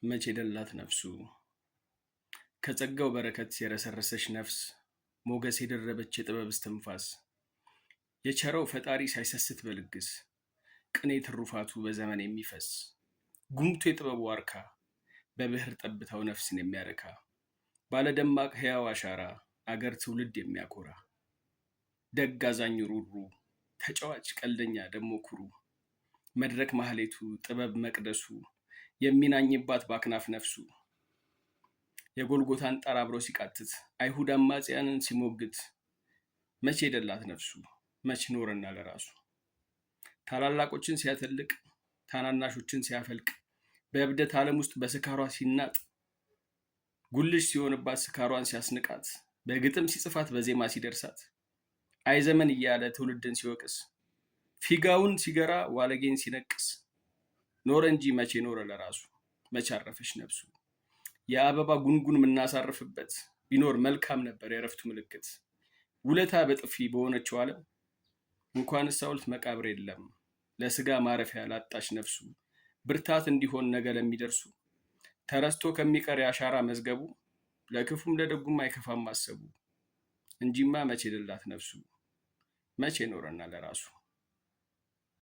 መቼ ደላት ነፍሱ? ከጸጋው በረከት የረሰረሰች ነፍስ፣ ሞገስ የደረበች የጥበብ እስትንፋስ፣ የቸረው ፈጣሪ ሳይሰስት በልግስ፣ ቅኔ ትሩፋቱ በዘመን የሚፈስ፣ ጉምቱ የጥበቡ ዋርካ፣ በብዕር ጠብታው ነፍስን የሚያረካ፣ ባለደማቅ ሕያው አሻራ፣ አገር ትውልድ የሚያኮራ፣ ደግ አዛኝ ሩሩ፣ ተጫዋች ቀልደኛ ደሞ ኩሩ፣ መድረክ ማህሌቱ ጥበብ መቅደሱ፣ የሚናኝባት በአክናፍ ነፍሱ፣ የጎልጎታን ጣር አብሮ ሲቃትት፣ አይሁድ አማጽያንን ሲሞግት፣ መቼ ደላት ነፍሱ? መች ኖረና ለራሱ? ታላላቆችን ሲያተልቅ፣ ታናናሾችን ሲያፈልቅ፣ በእብደት ዓለም ውስጥ በስካሯ ሲናጥ፣ ጉልሽ ሲሆንባት ስካሯን ሲያስንቃት፣ በግጥም ሲጽፋት በዜማ ሲደርሳት፣ አይ ዘመን እያለ ትውልድን ሲወቅስ፣ ፊጋውን ሲገራ ዋለጌን ሲነቅስ፣ ኖረ እንጂ መቼ ኖረ ለራሱ? መቼ አረፈች ነፍሱ? የአበባ ጉንጉን የምናሳርፍበት ቢኖር መልካም ነበር የእረፍቱ ምልክት። ውለታ በጥፊ በሆነችው ዓለም እንኳንስ ሐውልት መቃብር የለም። ለስጋ ማረፊያ ላጣች ነፍሱ ብርታት እንዲሆን ነገ ለሚደርሱ፣ ተረስቶ ከሚቀር የአሻራ መዝገቡ፣ ለክፉም ለደጉም አይከፋም ማሰቡ። እንጂማ መቼ ደላት ነፍሱ? መቼ ኖረና ለራሱ?